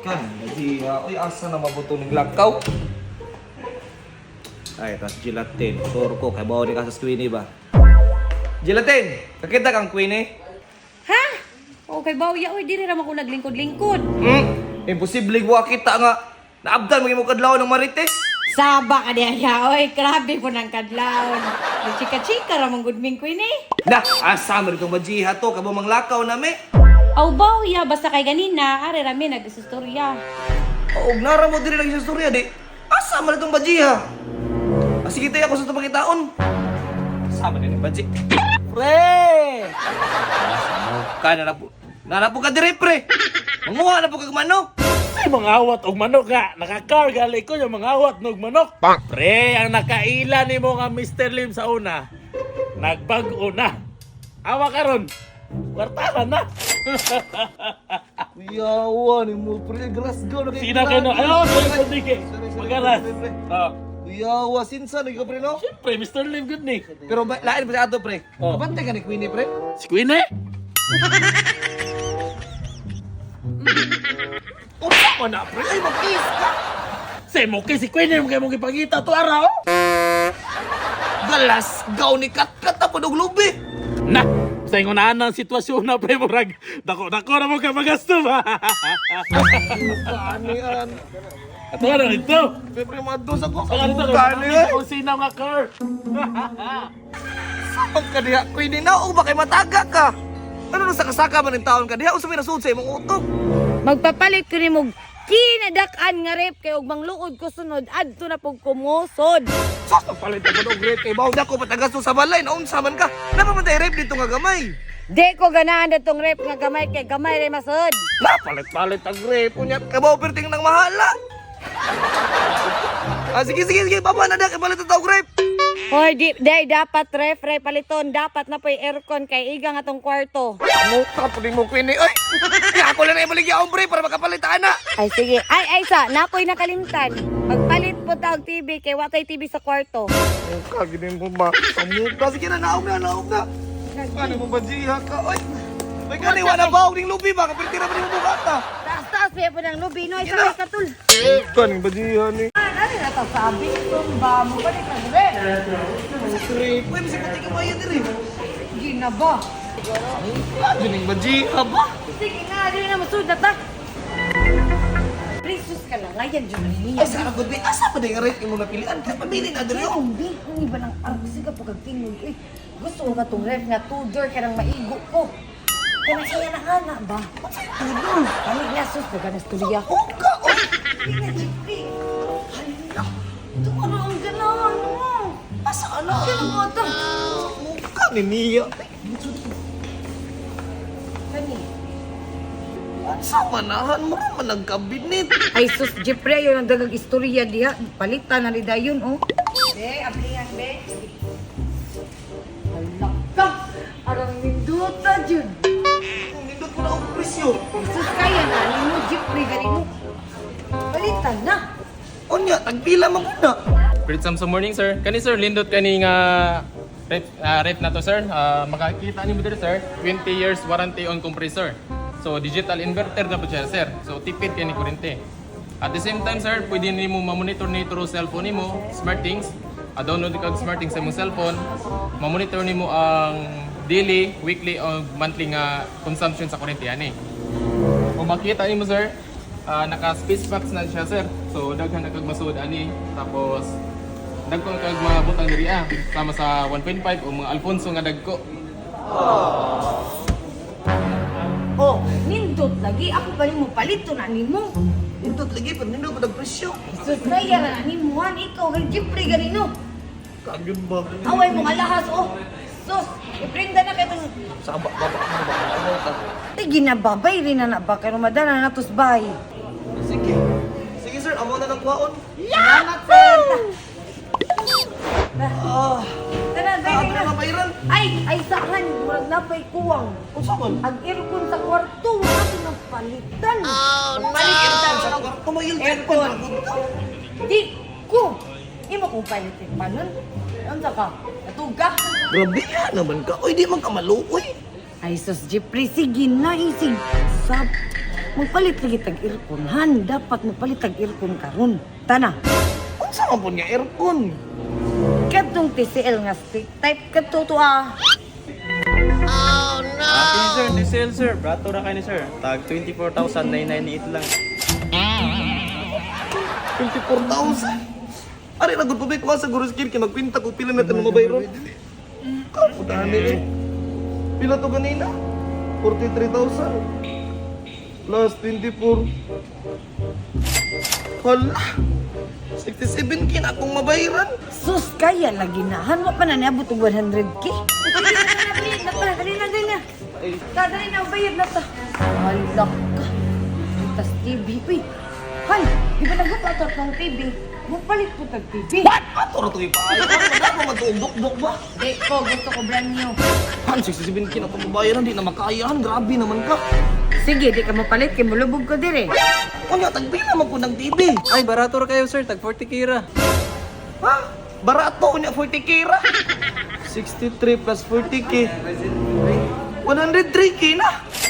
Kan, bajiha. Uy, asa na mabuto ng lakaw? Ay, tas gelatin. Sure ko, kay bawa ni ka sa Queenie ba? Gelatin! Kakita kang Queenie? Ha? Okay ba uya oy diri ra man ko naglingkod-lingkod. Hmm? Imposible wa kita nga. Naabdan mo kadlaw ng Marites. Saba ka diya oy, grabe po ng kadlawon. Chika-chika ra man gud ming queen eh. Na, asa mo itong bajiha to, kabo manglakaw na me. Aw ba uya basta kay ganina are ra mi nagsustorya. Og nara mo diri lagi sa storya di. Asa man itong bajiha? Ah, sige tayo ako sa itong pangitaon. Asa man yung baji? Pre! Ka na na po. Nana po ka dire, pre. Manguha na po kag manok. Ay, mga awat og manok ka. Nakakar gali ko yung mga awat og manok. Pre, ang nakaila nimo nga Mr. Lim sa una, nagbag-o na. Awa karon. Kwartahan na. Kuyawa ni mo pre, Glasgow na Sina kayo no? Ayo, sorry sa dike. Magaras. Oh. Kuyawa sinsa ni ka pre no? Siyempre, Mr. Lim good ni. Pero lain pa sa ato pre. Oh. Kabantay ka ni Queenie pre. Si Queen eh? Unsa man na pre? Ay mag-kiss ka. Sa mo kay si Queen eh, kay mong ipangita to araw. Glasgow ni katkat ako og lubi. Na, sa ingon na ang sitwasyon na pre murag. Dako dako na mo ka magasto ba. Ani an. Ato na dito. Pre pre madto sa ko. Saka dito, Kani eh. kung sino nga car. Sabang ka diha, Queenie na o ba kay mataga ka? Ano na sakasaka man ang taon ka diha? Unsa may nasud sa imong utok? Magpapalit ko nimo kinadak-an nga rep kay og mangluod ko sunod adto na pug kumusod. Sus, magpalit ako og rep kay bawo dako patagasto sa balay na unsa man ka? Napamantay rep dito nga gamay. Di ko ganahan datong rep nga gamay kay gamay ray masod. Napalit-palit ang rep unya kabaw perting nang mahala. Ah, sige sige sige, baba na dak ipalit ang rep. Hoy, di, day, dapat ref, ref, paliton. Dapat na po'y aircon kay iga nga tong kwarto. Muka po mo Queenie oy. Kaya ako lang na ibaligya ang pre para makapalit ana. Ay, sige. Ay, ay, sa, nako'y nakalimtan. Magpalit po ta og TV kay watay TV sa kwarto. Muka gini mo ba? Muka sige na naog na naog na. Ano mo ba jiha ka oy? May kani wala ba og ning lubi ba kapirti ra ba nimo bugata? Taas, taas, may po ng lubi, no? Sige Isa na. kay katul. Kaning bajiha ni. Ano na to sabi? Tumba mo pa ni ref. Rep, uy, bisag pati ka maya diri. Sige na ba? Kaning bajiha ba? Sige nga, di na masud na ta. Precious ka lang, ngayon dyan niya. Ay, sa good asa pa ding rep imo napilian ka pamili na diri oh. Ang bihon ba ng arko sige po kag tingog eh. Gusto ko ka tong ref nga tudor ka nang maigo ko. Kanang iya na ana ba? Tudor. Panig na sus dagan istorya. Muka oy. Hindi na Jeffrey. Hala. Ito ano ang ganahan mo? Asa ana? Kaya mo ito. Muka ni niya. Kani. Unsa manahan mo man nagkabinet. Ay sus Jeffrey ayon ang dagag istorya diha. Palitan na ni dayon oh. Be, ablihan be. Hala ka. Arang ninduta jud. Nindot ko na og presyo. Sus kaya na nimo Jeffrey ganimo. Palitan na. Unya, tagpila man ko na. Great Samsung morning, sir. Kani sir, lindot kani nga rep, rep na to, sir. Makakita nimo diri, sir, 20 years warranty on compressor. So digital inverter na po siya, sir. So tipid kani kuryente. At the same time, sir, pwede nimo ma-monitor ni through cellphone nimo, SmartThings. Download kag SmartThings sa imong cellphone. Ma-monitor nimo ang daily, weekly o monthly nga consumption sa kuryente ani. Kung makita nimo, sir, naka space box na siya, sir. So daghan na kag masud ani, tapos dagko na kag mga butang diri sama sa 1.5 o mga Alfonso nga dagko. Oh, nindot lagi ako pa nimo palito na nimo. Nindot lagi pero nindot pa presyo. Sus kaya na nimo han ikaw kay Jeffrey ganino. Kagud ba? Away mo nga lahas oh. Sus, iprinda na kay tong Saba baba mo ba? Ano ta? Ay, ginababay rin na na ba kay madala na tos bay. Sige. Sige sir, amo na ng kwaon. Salamat sir. Ah, Tara, ato bay na na. kabayaran. Ay, ay sahan murag napay kuwang. Unsa man? Ang aircon sa kwarto wala to nang palitan. Oh, Palitan sa kwarto mo yung Aircon. Di ko. Imo kong palitin pa nun. Unsa ka? Natug ka? Grabe ka naman ka. Oy, di man ka maluoy. Ay, sus, Jeffrey, sige na, isig. Sab. Magpalit lagi tag aircon han, dapat magpalit tag aircon karon. Tana. Unsa man pud nga aircon? Kadtong TCL nga stick type kadto to ah. Ah, sir, diesel sir. Brato ra kay ni sir. Tag 24,998 lang. 24,000. Ari ra gud pabay ko sa guro skill kay magpinta ko pila na tanong mabayron. Kaputahan eh. Pila to ganina? 43,000 plus 24. Hala. 67 k na akong mabayaran. Sus kaya lagi na han, wa pa na niabot og 100K. Dali na pa, dali na, dali na. Ta, dali na, bayad na ta. Hala ka. Tas TV, uy. Han, di ba nagupa ato tong TV? Magpalit po tag TV. What? Ato ra to ipaayo. Ano ba matuog-dok ba? Di ko, gusto ko brand new. Han, 67 k na akong mabayaran, di na makayahan. Grabe naman ka. Sige, di ka mapalit, kay mulubog ko dire. Unya, tagpila man ko ng TV. Ay, barato ra kayo sir. Tag 40K ra. Ha? Barato unya 40K ra. 63 plus 40K. 103K na.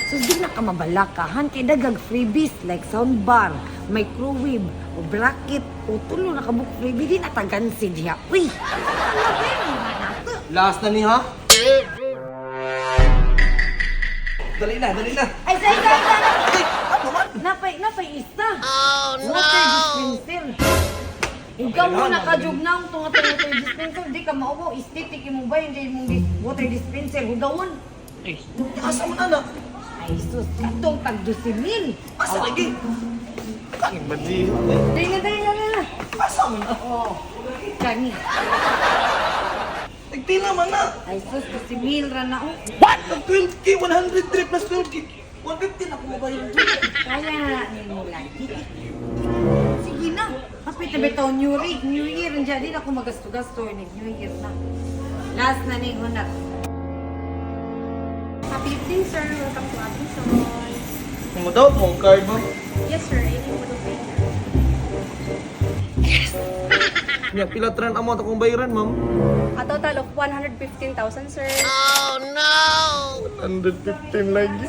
Sus, di na ka mabalaka, han, kay dagag freebies like soundbar, microwave, o bracket, o tulo na kabuk freebie, di na tagansi diha. Uy! Last na ni ha? Dali na, dali na. Ay, sa isa, isa! Ay, ano man? Napay, napay isa! Oh, no! Water dispenser. Ikaw mo nakajugnaw itong atong water dispenser, di ka mauwaw, aesthetic mo ba yung mong water dispenser, hugawon. Asa man ana? Ay, sus, itong tag 12,000. Asa lagi? Kaning baji. Dali na, dali na, dali na. Asa man na? Oh, kani. Nagpila man na. Ay, sus, 12,000 ra na, oh. What? Tag 12K, 103 plus 12K. 150 na ako mabayaran. Kaya na nimo lagi. Sige na. Kapit na bitaw New Year. New Year nandiyan din ako magasto-gasto ni New Year na. Last na ning hunat. Happy evening, sir. Welcome to Abinsons. Mo daw mo card mo. Yes, sir. I need mo pay. Nya pila tran amo akong bayaran, ma'am? A total of 115,000, sir. 115 lagi.